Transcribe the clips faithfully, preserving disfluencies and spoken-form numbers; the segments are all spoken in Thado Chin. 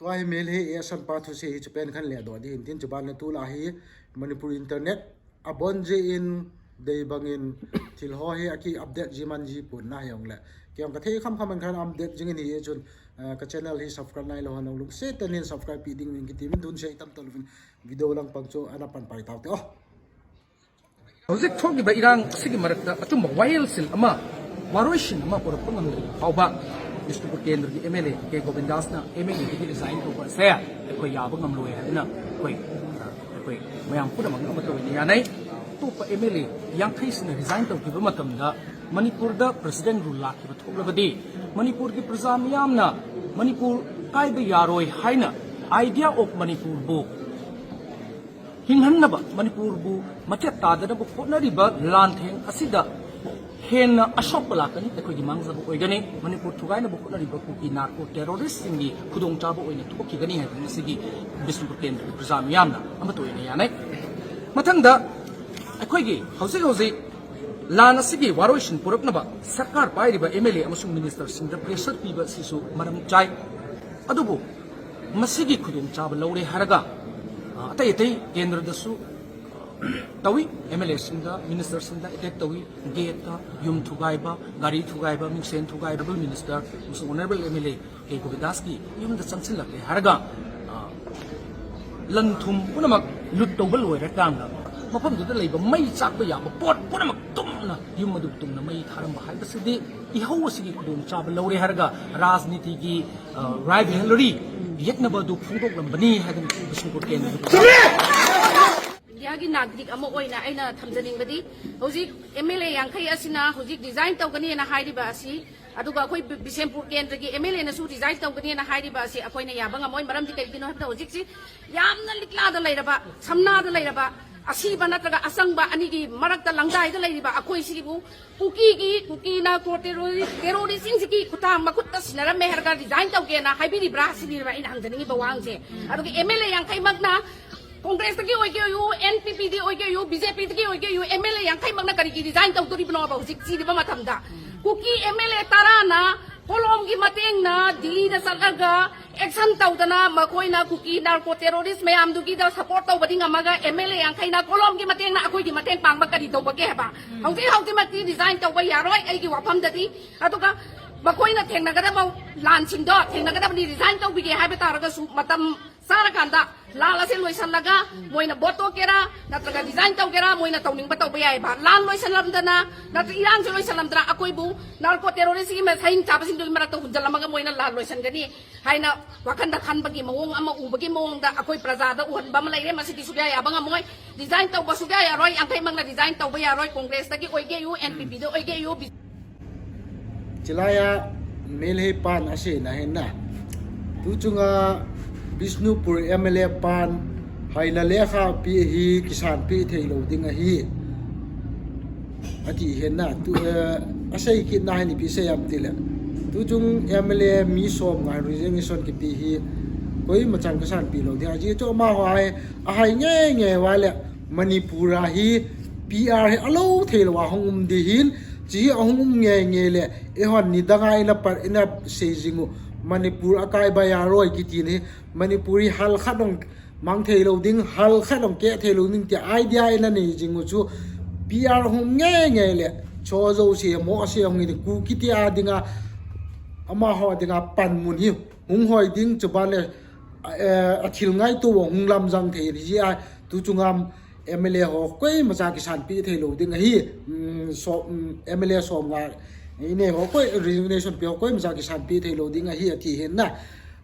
Tua hi Meitei hi asan pa thusei hi chu pen khan le doh ding hin tin, chuban le tulai hi Manipur internet abon jeh in dei bangin thil ho hi aki update ji man ji pon na hi ong le. Kei ong ka thei kham kham in khan update jing in hi chun, eh, ka channel hi subscribe nai lou hon ong lungset tah in subscribe pi ding in kiti min tun sei tam tah louvin video lang pang chu ana pan pai tau te o. ꯍꯧꯖꯤꯛ ꯊꯣꯛꯂꯤꯕ ꯏꯔꯥꯡ ꯑꯁꯤꯒꯤ ꯃꯔꯛꯇ ꯑꯆꯨꯝꯕ ꯋꯥꯌꯦꯜꯁꯤꯟ ꯑꯃ, ꯋꯥꯔꯣꯏꯁꯤꯟ ꯑꯃ ꯄꯨꯔꯛꯄ ꯉꯝꯗ꯭ꯔꯤꯕ ꯐꯥꯎꯕ ꯕꯤꯁꯅꯨꯄꯨꯔ ꯀꯦꯟꯗ꯭ꯔꯒꯤ ꯑꯦꯝ ꯑꯦꯜ ꯑꯦ ꯀꯦ ꯒꯣꯕꯤꯟꯗꯥꯁꯅ ꯑꯦꯝ ꯑꯦꯜ ꯑꯦꯗꯒꯤ ꯔꯤꯖꯥꯏꯟ ꯇꯧꯕ ꯑꯁꯦ ꯑꯩꯈꯣꯏ ꯌꯥꯕ ꯉꯝꯂꯣꯏ ꯍꯥꯏꯗꯨꯅ ꯑꯩꯈꯣꯏ, ꯑꯩꯈꯣꯏ ꯃꯌꯥꯝ ꯄꯨꯝꯅꯃꯛꯅ ꯑꯃꯠꯇ ꯑꯣꯏꯅ ꯌꯥꯅꯩ꯫ ꯑꯇꯣꯞꯄ ꯑꯦꯝ ꯑꯦꯜ ꯑꯦ ꯌꯥꯡꯈꯩꯁꯤꯅ ꯔꯤꯖꯥꯏꯟ ꯇꯧꯈꯤꯕ ꯃꯇꯝꯗ ꯃꯅꯤꯄꯨꯔꯗ ꯄ꯭ꯔꯁꯤꯗꯦꯟ ꯔꯨꯜ ꯂꯥꯛꯈꯤꯕ ꯊꯣꯛꯂꯕꯗꯤ ꯃꯅꯤꯄꯨꯔꯒꯤ ꯄ꯭ꯔꯖꯥ ꯃꯤꯌꯥꯝꯅ ꯃꯅꯤꯄꯨꯔ ꯀꯥꯏꯕ ꯌꯥꯔꯣꯏ ꯍꯥꯏꯅ ꯑꯥꯏꯗꯤꯌꯥ ꯑꯣꯐ ꯃꯅꯤꯄꯨꯔꯕꯨ ꯍꯤꯡꯍꯟꯅꯕ, ꯃꯅꯤꯄꯨꯔꯕꯨ ꯃꯆꯦꯠ ꯇꯥꯗꯅꯕ ꯍꯣꯠꯅꯔꯤꯕ ꯂꯥꯟꯊꯦꯡ ꯑꯁꯤꯗ ꯍꯦꯟꯅ ꯑꯁꯣꯛꯄ ꯂꯥꯛꯀꯅꯤ, ꯑꯩꯈꯣꯏꯒꯤ ꯃꯥꯡꯖꯕ ꯑꯣꯏꯒꯅꯤ꯫ ꯃꯅꯤꯄꯨꯔ ꯊꯨꯒꯥꯏꯅꯕ ꯍꯣꯠꯅꯔꯤꯕ ꯀꯨꯀꯤ ꯅꯥꯔꯀꯣ ꯇꯦꯔꯣꯔꯤꯁꯁꯤꯡꯒꯤ ꯈꯨꯗꯣꯡꯆꯥꯕ ꯑꯣꯏꯅ ꯊꯣꯛꯈꯤꯒꯅꯤ ꯍꯥꯏꯕ ꯉꯁꯤꯒꯤ ꯕꯤꯁꯅꯨꯄꯨꯔ ꯀꯦꯟꯗ꯭ꯔꯒꯤ ꯄ꯭ꯔꯖꯥ ꯃꯤꯌꯥꯝꯅ ꯑꯃꯠꯇ ꯑꯣꯏꯅ ꯌꯥꯅꯩ꯫ ꯃꯊꯪꯗ ꯑꯩꯈꯣꯏꯒꯤ ꯍꯧꯖꯤꯛ ꯍꯧꯖꯤꯛ ꯂꯥꯟ ꯑꯁꯤꯒꯤ ꯋꯥꯔꯣꯏꯁꯤꯟ ꯄꯨꯔꯛꯅꯕ ꯁꯔꯀꯥꯔ ꯄꯥꯏꯔꯤꯕ ꯑꯦꯝ ꯑꯦꯜ ꯑꯦ ꯑꯃꯁꯨꯡ ꯃꯤꯅꯤꯁꯇꯔꯁꯤꯡꯗ ꯄ꯭ꯔꯦꯁꯔ ꯄꯤꯕ ꯑꯁꯤꯁꯨ ꯃꯔꯝ ꯆꯥꯏ꯫ ꯑꯗꯨꯕꯨ ꯃꯁꯤꯒꯤ ꯈꯨꯗꯣꯡꯆꯥꯕ ꯂꯧꯔꯦ ꯍꯥꯏꯔꯒ, ꯑ, ꯑꯇꯩ ꯑꯇꯩ ꯀꯦꯟꯗ꯭ꯔꯗꯁꯨ, ꯑ, ꯇꯧꯏ, ꯑꯦꯝ ꯑꯦꯜ ꯑꯦꯁꯤꯡꯗ, ꯃꯤꯅꯤꯁꯇꯔꯁꯤꯡꯗ ꯑꯦꯇꯦꯛ ꯇꯧꯏ, ꯒꯦꯠꯇ ꯌꯨꯝ ꯊꯨꯒꯥꯏꯕ, ꯒꯥꯔꯤ ꯊꯨꯒꯥꯏꯕ, ꯃꯤꯡꯁꯦꯟ ꯊꯨꯒꯥꯏꯕ, ꯃꯤꯅꯤꯁꯇꯔ ꯑꯃꯁꯨꯡ honourable M L A K ꯒꯣꯕꯤꯟꯗꯥꯁꯀꯤ ꯌꯨꯝꯗ ꯆꯪꯁꯤꯜꯂꯛꯂꯦ ꯍꯥꯏꯔꯒ, ꯑ, ꯂꯟ ꯊꯨꯝ ꯄꯨꯝꯅꯃꯛ ꯂꯨꯠ ꯇꯧꯕ ꯂꯣꯏꯔꯀꯥꯟꯗ ꯃꯐꯝꯗꯨꯗ ꯂꯩꯕ ꯃꯩ ꯆꯥꯛꯄ ꯌꯥꯕ ꯄꯣꯠ ꯄꯨꯝꯅꯃꯛ ꯇꯨꯝꯅ ꯌꯨꯝ ꯑꯗꯨ ꯇꯨꯝꯅ ꯃꯩ ꯊꯥꯔꯝꯕ ꯍꯥꯏꯕꯁꯤꯗꯤ ꯏꯍꯧ ꯑꯁꯤꯒꯤ ꯈꯨꯗꯣꯡꯆꯥꯕ ꯂꯧꯔꯦ ꯍꯥꯏꯔꯒ ꯔꯥꯖꯅꯤꯇꯤꯒꯤ, ꯑ, rivalry ꯌꯦꯛꯅꯕ ꯑꯗꯨ ꯐꯣꯡꯗꯣꯛꯂꯝꯕꯅꯤ ꯍꯥꯏꯗꯅ ꯕꯤꯁꯅꯨꯄꯨꯔ ꯀꯦꯟꯗ꯭ꯔꯒꯤ ꯏꯟꯗꯤꯌꯥꯒꯤ ꯅꯥꯒꯔꯤꯛ ꯑꯃ ꯑꯣꯏꯅ ꯑꯩꯅ ꯊꯝꯖꯅꯤꯡꯕꯗꯤ, ꯍꯧꯖꯤꯛ ꯑꯦꯝ ꯑꯦꯜ ꯑꯦ ꯌꯥꯡꯈꯩ ꯑꯁꯤꯅ ꯍꯧꯖꯤꯛ ꯔꯤꯖꯥꯏꯟ ꯇꯧꯒꯅꯤꯅ ꯍꯥꯏꯔꯤꯕ ꯑꯁꯤ, ꯑꯗꯨꯒ ꯑꯩꯈꯣꯏ ꯕꯤ-, ꯕꯤꯁꯦꯝꯄꯨꯔ ꯀꯦꯟꯗ꯭ꯔꯒꯤ ꯑꯦꯝ ꯑꯦꯜ ꯑꯦꯅꯁꯨ ꯔꯤꯖꯥꯏꯟ ꯇꯧꯒꯅꯤꯅ ꯍꯥꯏꯔꯤꯕ ꯑꯁꯤ ꯑꯩꯈꯣꯏꯅ ꯌꯥꯕ ꯉꯝꯃꯣꯏ꯫ ꯃꯔꯝꯗꯤ ꯀꯩꯒꯤꯅꯣ ꯍꯥꯏꯕꯗ ꯍꯧꯖꯤꯛꯁꯤ ꯌꯥꯝꯅ ꯂꯤꯛꯂꯥꯗ ꯂꯩꯔꯕ, ꯁꯝꯅꯥꯗ ꯂꯩꯔꯕ, ꯑꯁꯤꯕ ꯅꯠꯇ꯭ꯔꯒ ꯑꯁꯪꯕ ꯑꯅꯤꯒꯤ ꯃꯔꯛꯇ ꯂꯪꯗꯥꯏꯗ ꯂꯩꯔꯤꯕ ꯑꯩꯈꯣꯏꯁꯤꯕꯨ ꯀꯨꯀꯤꯒꯤ, ꯀꯨꯀꯤ ꯅꯥꯔꯀꯣ ꯇꯦꯔꯣꯔꯤꯁ, ꯇꯦꯔꯣꯔꯤꯁꯁꯤꯡꯁꯤꯒꯤ ꯈꯨꯠꯊꯥꯡ ꯃꯈꯨꯠꯇ ꯁꯤꯟꯅꯔꯝꯃꯦ ꯍꯥꯏꯔꯒ ꯔꯤꯖꯥꯏꯟ ꯇꯧꯒꯦꯅ ꯍꯥꯏꯕꯤꯔꯤꯕ꯭ꯔꯥ ꯁꯤꯅꯦꯕ ꯑꯩꯅ ꯍꯪꯖꯅꯤꯡꯉꯤꯕ ꯋꯥꯍꯪꯁꯦ꯫ ꯑꯗꯨꯒ ꯑꯦꯝ ꯑꯦꯜ ꯑꯦ ꯌꯥꯡꯈꯩꯃꯛꯅ ꯀꯣꯡꯒ꯭ꯔꯦꯁꯇꯒꯤ ꯑꯣꯏꯒꯦꯌꯨ, ꯑꯦꯟ ꯄꯤ ꯄꯤꯗꯒꯤ ꯑꯣꯏꯒꯦꯌꯨ, ꯕꯤ ꯖꯦ ꯄꯤꯗꯒꯤ ꯑꯣꯏꯒꯦꯌꯨ, ꯑꯦꯝ ꯑꯦꯜ ꯑꯦ ꯌꯥꯡꯈꯩꯃꯛꯅ ꯀꯔꯤꯒꯤ ꯔꯤꯖꯥꯏꯟ ꯇꯧꯗꯣꯔꯤꯕꯅꯣꯕ ꯍꯧꯖꯤꯛ ꯆꯤꯔꯤꯕ ꯃꯇꯝꯗ? ꯀꯨꯀꯤ ꯑꯦꯝ ꯑꯦꯜ ꯑꯦ ꯇꯔꯥꯅ ꯀꯣꯂꯣꯝꯒꯤ ꯃꯇꯦꯡꯅ ꯗꯤꯜꯂꯤꯗ ꯆꯠꯂꯒ ꯑꯦꯛꯁꯟ ꯇꯧꯗꯅ ꯃꯈꯣꯏꯅ ꯀꯨꯀꯤ ꯅꯥꯔꯀꯣ ꯇꯦꯔꯣꯔꯤꯁ ꯃꯌꯥꯝꯗꯨꯒꯤꯗ ꯁꯄꯣꯔꯠ ꯇꯧꯕꯗꯤ ꯉꯝꯃꯒ ꯑꯦꯝ ꯑꯦꯜ ꯑꯦ ꯌꯥꯡꯈꯩꯅ ꯀꯣꯂꯣꯝꯒꯤ ꯃꯇꯦꯡꯅ ꯑꯩꯈꯣꯏꯒꯤ ꯃꯇꯦꯡ ꯄꯥꯡꯕ ꯀꯔꯤ ꯇꯧꯕꯒꯦ ꯍꯥꯏꯕ? ꯍꯧꯖꯤꯛ ꯍꯧꯖꯤꯛꯃꯛꯇꯤ ꯔꯤꯖꯥꯏꯟ ꯇꯧꯕ ꯌꯥꯔꯣꯏ ꯑꯩꯒꯤ ꯋꯥꯐꯝꯗꯗꯤ꯫ ꯑꯗꯨꯒ ꯃꯈꯣꯏꯅ ꯊꯦꯡꯅꯒꯗꯕ ꯂꯥꯟꯁꯤꯡꯗꯣ ꯊꯦꯡꯅꯒꯗꯕꯅꯤ, ꯔꯤꯖꯥꯏꯟ ꯇꯧꯕꯤꯒꯦ ꯍꯥꯏꯕ ꯇꯥꯔꯒꯁꯨ ꯃꯇꯝ ꯆꯥꯔꯀꯥꯟꯗ ꯂꯥꯟ ꯑꯁꯤ ꯂꯣꯏꯁꯜꯂꯒ ꯃꯣꯏꯅ ꯚꯣꯠ ꯇꯣꯛꯀꯦꯔꯥ ꯅꯠꯇ꯭ꯔꯒ ꯔꯤꯖꯥꯏꯟ ꯇꯧꯒꯦꯔꯥ ꯃꯣꯏꯅ ꯇꯧꯅꯤꯡꯕ ꯇꯧꯕ ꯌꯥꯏꯕ꯫ ꯂꯥꯟ ꯂꯣꯏꯁꯜꯂꯝꯗꯅ ꯅꯠꯇ꯭ꯔ ꯏꯔꯥꯡꯁꯦ ꯂꯣꯏꯁꯜꯂꯝꯗꯅ ꯑꯩꯈꯣꯏꯕꯨ ꯅꯥꯔꯀꯣ ꯇꯦꯔꯣꯔꯤꯁꯀꯤ ꯃ-, ꯁꯍꯤꯡ ꯆꯥꯕꯁꯤꯡꯗꯨꯒꯤ ꯃꯔꯛꯇ ꯍꯨꯟꯖꯜꯂꯝꯃꯒ ꯃꯣꯏꯅ ꯂꯥꯟ ꯂꯣꯏꯁꯟꯒꯅꯤ ꯍꯥꯏꯅ ꯋꯥꯈꯟꯗ ꯈꯟꯕꯒꯤ ꯃꯑꯣꯡ ꯑꯃ ꯎꯕꯒꯤ ꯃꯑꯣꯡꯗ ꯑꯩꯈꯣꯏ ꯄ꯭ꯔꯖꯥꯗ ꯎꯍꯟꯕ ꯑꯃ ꯂꯩꯔꯦ꯫ ꯃꯁꯤꯗꯤ ꯁꯨꯛꯌꯥ ꯌꯥꯕ ꯉꯝꯃꯣꯏ꯫ ꯔꯤꯖꯥꯏꯟ ꯇꯧꯕ ꯁꯨꯛꯌꯥ ꯌꯥꯔꯣꯏ꯫ ꯌꯥꯡꯈꯩꯃꯛꯅ ꯔꯤꯖꯥꯏꯟ ꯇꯧꯕ ꯌꯥꯔꯣꯏ꯫ ꯀꯣꯡꯒ꯭ꯔꯦꯁꯇꯒꯤ ꯑꯣꯏꯒꯦꯌꯨ, ꯑꯦꯟ ꯄꯤ ꯄꯤꯗ ꯑꯣꯏꯒꯦꯌꯨ, B-, Chilaya Meitei pan asei na hin na. Tu chunga Bishnupur M L A pan haina lekha pi hi kisan pi thei lou ding ahi. Ati hin na. Tu, eh, asei kit na hin ipi sei am ti le. Tu chung M L A mi som nga resignation kipe hi koima chan kasan pi lou ding. Ajeh chu amaho hi ahai nge nge uva le Manipur a hi P R hi alou thei lou a hung um ding hin, chi hi ahung um nge nge le, eihon nidang a ina par, ina sei jing u, Manipur akai bai a roi kiti hi, Manipur hi hal khat dong mang thei lou ding, hal khat dong keh thei lou ding ti idea ina nei jing u chu, P R hung um nge nge le, cho jo se, mo se hung in Kuki te a ding a, amaho ding a panmun hi hung hoi ding, chuban le, a, eh, a thil ngaito hung lamjang thei hi a, tu chunga M L A ho koima cha kisan pi thei lou ding ahi, mm, so, mm, M L A som nga, ine ho koi, resignation pe ho koima cha kisan pi thei lou ding ahi ati hin na.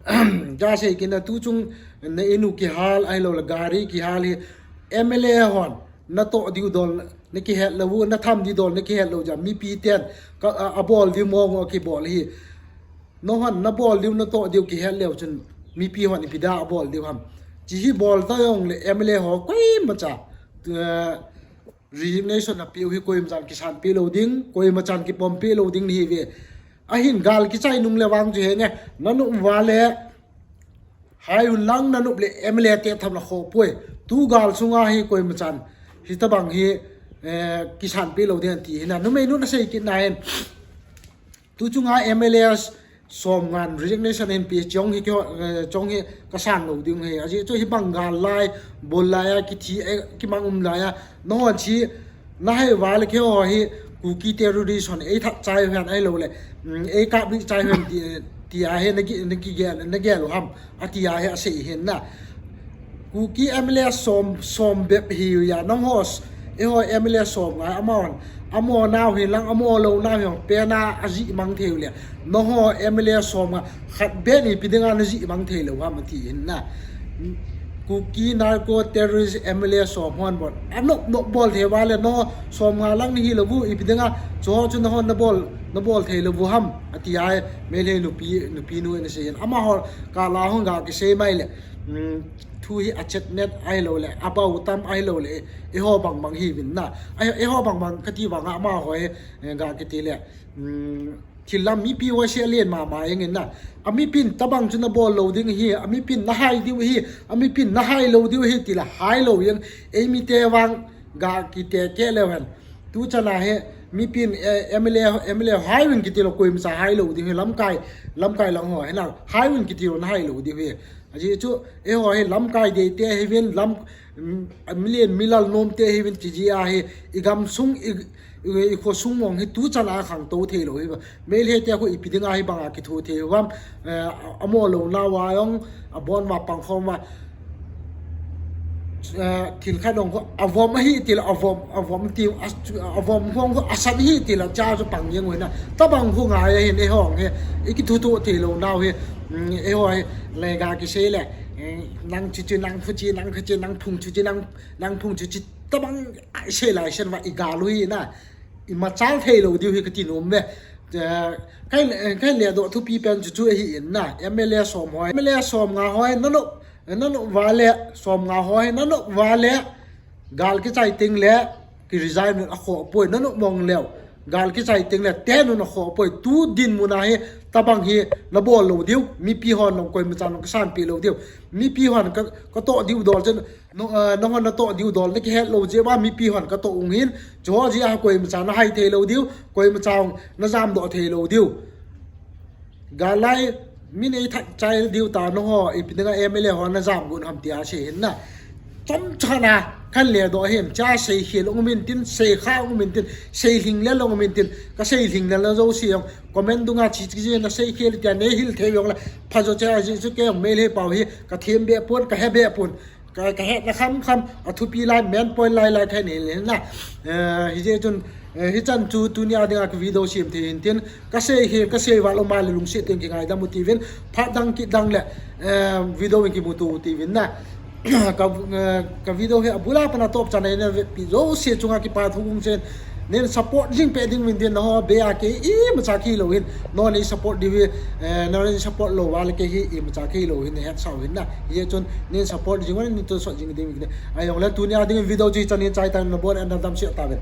Ja sei kit na tu chung na inu kihal, ahilou le gari kihal hi M L A hon, na toh diu dol, na kihet lou, na tham diu dol, na kihet lou jeh a, mipi ten, ka, a, abol diu mong a kibol hi. Nahon nabol diu natoh diu kihet leu chun mipi hon ipi dia abol diu ham. Chi hi bol ta jong le M L A ho koima cha, eh, resignation apiu hi koima chan kisan pi lou ding, koima chan kipom pi lou ding hi ve. Ahin gal kichai nung le vang chu hi nge, nanop uva le, hai un lang nanop le M L A te tham la kho poi. Tu gal sunga hi koima chan hitabang hi, eh, kisan pi lou ding ti hi na. Numei nu na sei kit na hin. Tu chunga M L As, Som ngan resignation hin pe chong hi keiho, eh, chong hi kasang lou ding hi. Ajeh chu hibang gal lai, bol lai a, kithi, eh, kimang um lai a. Nahon chi, nahai uva le keiho hi, Kuki terrorist hon eithat chai uhen ahilou le, mm, eikap lih chai uhen ti, tia hi naki, naki gel, nagel u ham. Atia hi asei hin na. Kuki M L A som, som bep hi uya, nangho, eiho M L A som nga, amahon, amo nau hin lang, amo lou nau hin, pena ajih mang thei u le. Nangho M L A som nga, khat bep ipi dinga najih mang thei lou ham ati hin na. Kuki narco terrorist M L A som hon bol. Anop nop bol thei uva le, nangho som nga lang nahi lou u, ipi dinga, chuho chu nahon nabol, nabol thei lou u ham. Atia hi, Meitei nupi, nupi nu in asei hin. Amaho, kala hung ga kisei mai le. Mm, thu hi achetnet ahilou le, abau tam ahilou le, eiho bang bang hi vin na. Ei, eiho bang bang kati vang a amaho hi, eh, ga kiti le. Mm, thil lam mipi ho se alen mama jeng in na. Amipin tabang chu nabol lou ding hi, amipin nahai diu hi, amipin nahai lou diu hi ti le hai lou jeng. Eimite vang ga kite keh leu hen. Tuchan a hi, mipin, eh, M L A, M L A hai uvin kiti lou, koimacha hai lou diu hi, lamkai, lamkai lang ho, hina, hai uvin kiti lou, nahai lou diu hi. Ajeh chu, eiho hi, lamkai deite hi uvin, lam, mm, milen milal nomte hi uvin, tiji a hi, igamsung, i, i, ikhosung mong hi, tuchan a khangtou thei lou hi uva. Meitei te khu ipi dinga hibanga kitho thei uvam, eh, amo lou nauva jong, abon uva pangkhom uva, eh, thil khat jong khu, avom ahi ti le, avom, avom ti, a, avom khu jong khu, asat ahi ti le, cha chu pang jeng u hi na, tabang khu ngai ahin eiho hi, ikithuto thei lou nau hi, mm, eiho hi, le ga kisei le, eh, nang chichi, nang phuchi, nang khachi, nang phung chichi, nang, nang phung chichi, tabang, a, sei lai sen uva, igal u hi na, imachal thei lou diu hi kati nom ve. Eh, kai, kai ledoh thupi pen chu chu ahi in na, M L A som ho, M L A som nga ho, nanop, nanop uva le, som nga ho, nanop uva le, gal kichai teng le, ki resign un akhoh poi, nanop mong leu, gal kichai teng le, ten un akhoh poi, tu dinmun a hi, tabang hi, nabol lou diu, mipi hon long koimacha long kasanpeh lou diu, mipi hon ka, katoh diu dol chen, No, eh, nahon natoh diu dol nakihet lou jeh uva mipi hon katoh u hin, chuho jeh a koimacha nahai thei lou diu, koimacha jong najamdoh thei lou diu. Gal lai, min eithat chai diu ta nangho, ipi dinga M L A ho najam got ham tia sei hin na. Chomcha na, kan ledoh hin, cha seikhel um intin, seikha um intin, seilhinglel um intin, kaseilhinglel na jouse jong, comment dunga chi chi na seikhel tia neihil thei jong le, phajo cha ji chu kei jong Meitei pau hi, kathem be pon, kahe be pon. Ka, kahetna khamkham, athupi lai, main point lai lai kahin hin na. Eh, hijeh chun, eh, hichan chu tunia dinga ka video sem thei hintin, kasei hi, kasei val um a le lungset teng kingaidam u tivin, phat dang kit dang le, eh, video in kimuto u tivin na. Ka, eh, ka video hi abula pat a atop chan a eina vepi jouse chunga kipa thu kong chen, Nen support jing peh ding uvin tin, nangho bea kei imacha kei lou hin. Nangho nei support diu hi, eh, nangho nei support lou uva le kei hi imacha kei lou hin, nei hetsah u hin na. Hijeh chun nen support jing uva, nei tonsot jing ding uvin. Ahijongle tunia ding video chu hichan in chai tan, nabon un damsel tauvin.